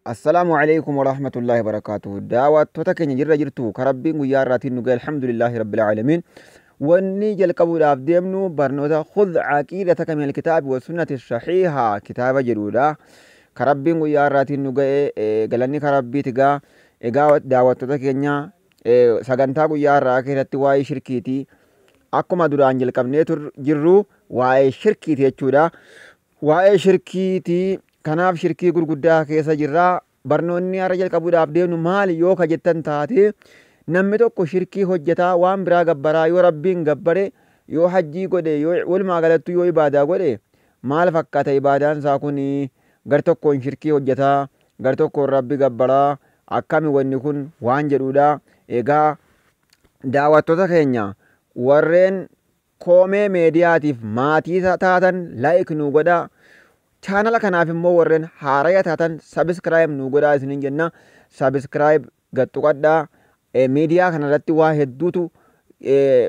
Assalaamu alaikum warahmatullaahi wabarakaatuh. Daawwattoota keenya jirra jirtu ka Rabbiin guyyaa irraatiin nu gahe, alhamdulillaahi rabbil aalamiin. Wanni jalqabuudhaaf deemnu barnoota "Khudh aqiidataka minal kitaabi wa sunnati sahiiha" kitaaba jedhudha. Ka Rabbiin guyyaa irraatiin nu gahe, galanni ka Rabbiiti gaa. Egaa daawwattoota keenya, sagantaa guyyaa irraa keessatti waa'ee shirkiiti. Akkuma duraan jalqabnee jirru waa'ee shirkiiti jechuudha. Waa'ee shirkiiti. Kanaaf shirkii gurguddaa keessa jirra. Barnoonni har'a jalqabuudhaaf deemnu maali yoo ka jettan taate, namni tokko shirkii hojjetaa, waan biraa gabbaraa, yoo Rabbiin gabbare, yoo hajjii godhe, yoo walumaa galattuu yoo ibaadaa godhe, maal fakkaata ibaadaan isaa kun? Gar tokkoon shirkii hojjetaa, gar tokkoon Rabbi gabbaraa, akkami wanni kun waan jedhudha. Egaa daawwattoota keenya, warreen Koomee Meediyaatiif maatii taatan like nu godhaa. Chaanala kanaaf immoo warreen haaraya taatan subscribe nu godhaa isiniin jenna. Subscribe gad tuqadhaa. Miidiyaa kana irratti waa hedduutu,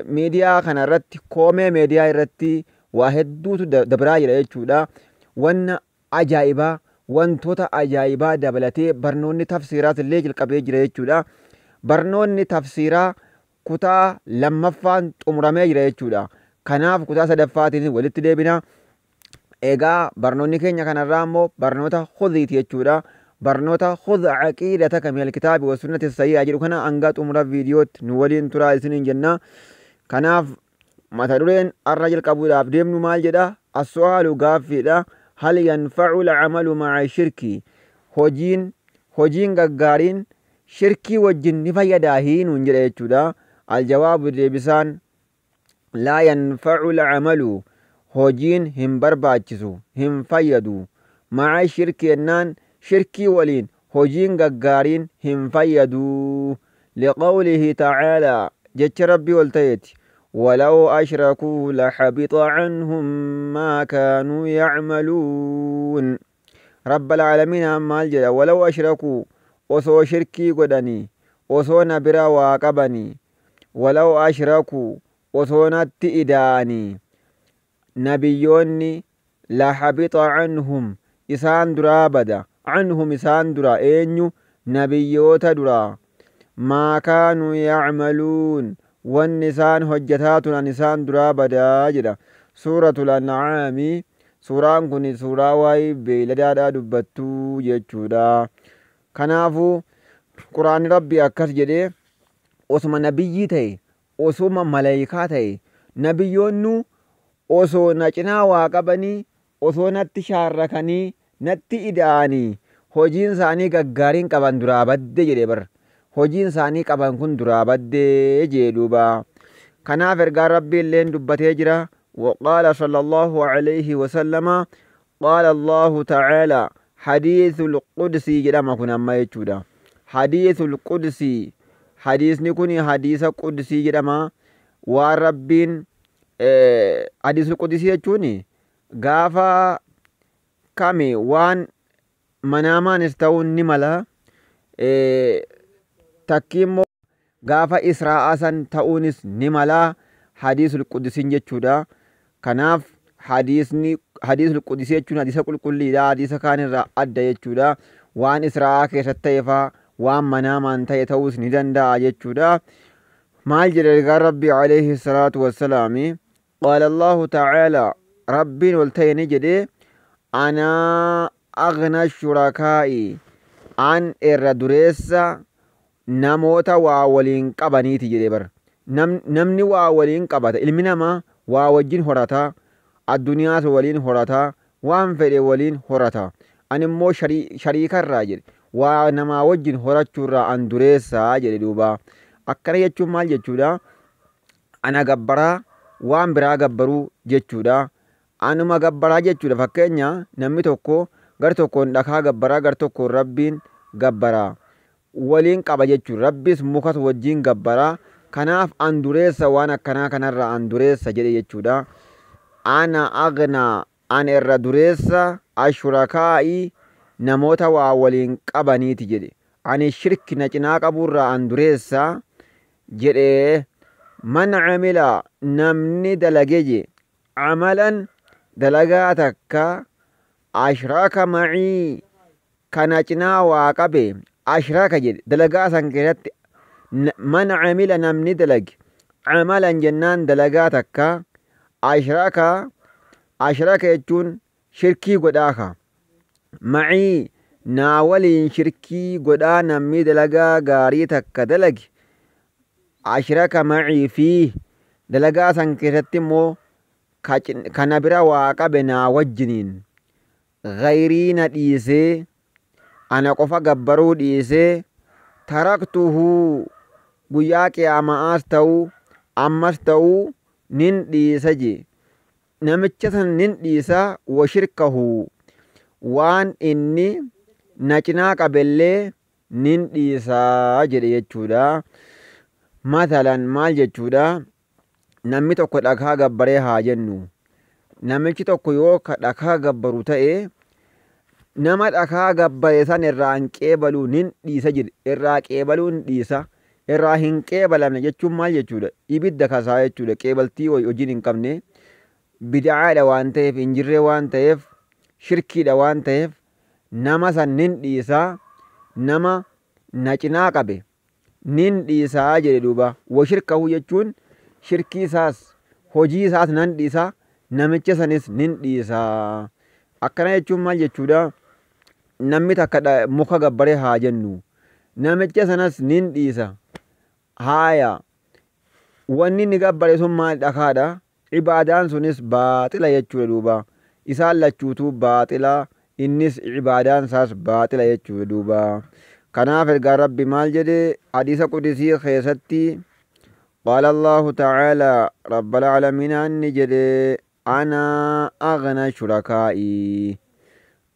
miidiyaa kana irratti, Koomee Meediyaa irratti waa hedduutu dabraa jira jechuudha. Wanna ajaa'ibaa, wantoota ajaa'ibaa dabalatee barnoonni tafsiiraas illee jalqabee jira jechuudha. Barnoonni tafsiiraa kutaa lammaffaan xumuramee jira jechuudha. Kanaaf kutaa sadaffaatiin walitti deebina. Egaa barnoonni keenya kanarraa immoo barnoota khudiiti jechuudha. Barnoota "Khudh aqiidataka minal kitaabi wa sunnati sahiiha" jedhu kana hanga xumura viidiyootti nu waliin turaa isiniin jenna. Kanaaf mata dureen har'a jalqabuudhaaf deemnu maal jedha? As-su'aalu gaaffiidha. Hal yanfa'u al-amalu ma'a shirki? Hojiin gaggaariin shirkii wajjin ni fayyadaa nuun jedha jechuudha. Aljawaabu deebisaan, laa yanfa'u al-amalu, hojiin hin barbaachisu, hin fayyadu. Ma'a shirki jennaan, shirkii waliin hojiin gaggaariin hin fayyadu. Liqawlihi ta'aalaa, jecha Rabbii ol ta'eeti. Walaw ashrakuu lahabita canhum maa kaanuu yacmaluun. Rabbal aalamiinaan maal jedha? Walaw ashrakuu, osoo shirkii godhanii, osoo na bira waa qabanii, walaw ashrakuu, osoo natti ida'anii nabiyyoonni, lahabita canhum, isaan duraa bada. Canhum, isaan dura. Eenyu? Nabiyyoota duraa. Maa kaanuu yacmaluun, wanni isaan hojjetaa turan isaan duraa badaa jedha. Suuratul An'aami. Suuraan kun suuraa waa'ee beeyladaadhaa dubbattuu jechuudha. Kanaafuu Quraanni Rabbii akkas jedhee, osuma nabiyyii ta'e, osuma malaayikaa ta'e, nabiyyoonnu osoo na cinaa waa qabanii, osoo natti shaarrakanii, natti ida'anii, hojiin isaanii gaggaariin qaban duraa badde jedhe bar. Hojiin isaanii qaban kun duraa baddee jee duuba. Kanaaf ergaan Rabbii illeen dubbatee jira. وقال صلى الله عليه وسلم قال الله تعالى، حديث القدسي jedhama kun amma jechuudha. حديث القدسي, hadiisni kun hadiisa qudusii jedhama. Waan Rabbiin, حديث القدسي jechuun gaafa kami waan manaamaanis ta'uun ni mala, takkii immoo gaafa Israa'aa san ta'uunis ni mala حديث القدسiin jechuudha. Kanaaf hadiisni حديث القدسي jechuun hadiisa qulqulliidha. Hadiisa kaanirraa adda jechuudha. Waan Israa'aa keessatti ta'e faa, waan manaamaan ta'e ta'uus ni danda'a jechuudha. Maal jedha ergaan Rabbii عليه الصلاة والسلام? قال الله تعالى, Rabbiin ol ta'e ni jedhe, أنا أغنى الشركاء, an irra dureessa namoota waa waliin qabaniiti jedhe bar. Namni waa waliin qabata, ilmi namaa waa wajjin horata, addunyaas waliin horata, waan fedhe waliin horata. Ani immoo shariikarraa jedhe, waa namaa wajjin horachuurraa an dureessaa jedhe duuba. Akkana jechuun maal jechuudha? Ana gabbaraa waan biraa gabbaruu jechuudha. Anuma gabbaraa jechuudha. Fakkeenya, namni tokko gar tokkoon dhakaa gabbaraa, gar tokkoon Rabbiin gabbaraa. Waliin qaba jechuudha. Rabbis mukas wajjin gabbaraa. Kanaaf an dureessa, waan akkanaa kanarraa an dureessa jedhe jechuudha. أنا أغنى, an irra dureessa, الشركاء, namoota waa waliin qabaniiti jedhe. Ani shirki na cinaa qaburraa an dureessa jedhe. من عمل, namni dalage je, عملا, dalagaa takka, أشرك معي, Kana cinaa waa qabe ashraka jedhe dalagaa san keessatti. Man camila, namni dalage, camalan jennaan dalagaa takka, ashraka, ashraka jechuun shirkii godhaaka, macii naa waliin shirkii godhaa, namni dalagaa gaarii takka dalage, ashraka macii fi dalagaa san keessatti immoo kana bira waa qabe naa wajjiniin, gayrii na dhiisee ana qofa gabbaruu dhiisee, taraktuhu, guyyaa qiyaama'aas ta'uu ammas ta'uu nin dhiisa je, namicha san nin dhiisa, wa shirkahu, waan inni na cinaa qabellee nin dhiisaa jedhe jechuudha. Matalan maal jechuudha? Namni tokko dhakaa gabbaree haa jennu. Namichi tokko yoo ka dhakaa gabbaru ta'e, nama dhakaa gabbare san irraa hin qeebaluu, nin dhiisa jedhe. Irraa qeebaluu hin dhiisa. Irraa hin qeebalamne jechuun maal jechuudha? Ibidda kasaa jechuudha. Qeebaltii hojiin hin qabne bid'aadha waan ta'eef, hin jirree waan ta'eef, shirkiidha waan ta'eef, nama san nin dhiisa, nama na cinaa qabe nin dhiisaa jedhe duuba. Wa shirkahu jechuun shirkii isaas hojii isaas nan dhiisa, namicha sanis nin dhiisa. Akkana jechuun maal jechuudha? Namni takka muka gabbaree haa jennu, namicha sanas nin dhiisa. Haaya, wanni inni gabbare sun maal? Dhakaadha. Ibaadaan sunis baaxila jechuudha duuba. Isaan lachuutuu baaxila, innis ibaadaan isaas baaxila jechuudha duuba. Kanaaf ergaan Rabbi maal jedhe hadiisa qudisii keessatti? Qaala Allahu ta'ala, rabbal aalamiin inni jedhe: ana aghna shurakaa'i,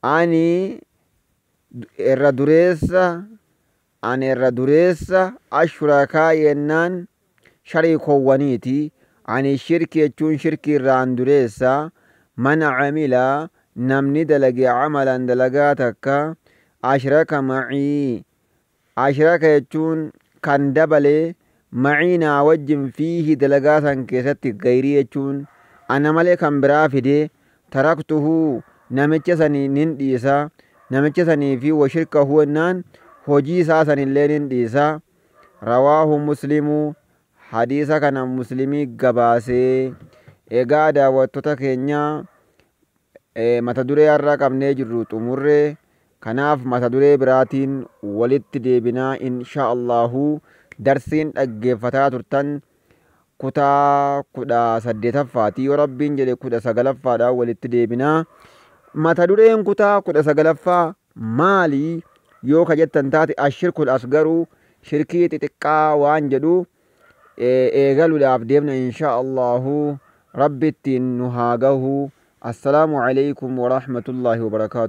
ani irra dureessa, ani irra dureessa, ashurakaa yennaan shariikowwaniiti, ani shirki jechuun shirki irraan dureessa. Man camila, namni dalage, camalan dalagaa takka, ashraka macii, ashraka jechuun kan dabale, macii naa wajjin, fiihi dalagaa san keessatti, gayrii jechuun ana malee kan biraa fide, taraktuhu, namicha sanii nin dhiisa, namicha sanii fi wa shirkahu jennaan hojii isaa sanillee nin dhiisa. Rawaahu Muslimu, hadiisa kana Muslimii gabaasee. Egaa daawwattoota keenya, mata duree har'a qabnee jirru xumurree, kanaaf mata duree biraatiin walitti deebinaa insha Allahu. Darsiin dhaggeeffataa turtan kutaa 18ffaati. Yoo Rabbiin jedhe 19ffaadhaan walitti deebinaa. Mata dureen kutaa 19ffaa maali yoo ka jettan taate, ashirkul asgaruu, shirkii xixiqqaa waan jedhu eegaluudhaaf deemna insha Allahu. Rabbi ittiin nu haa gahu. Assalaamu alaykum warahmatullaahi wabarakaatu.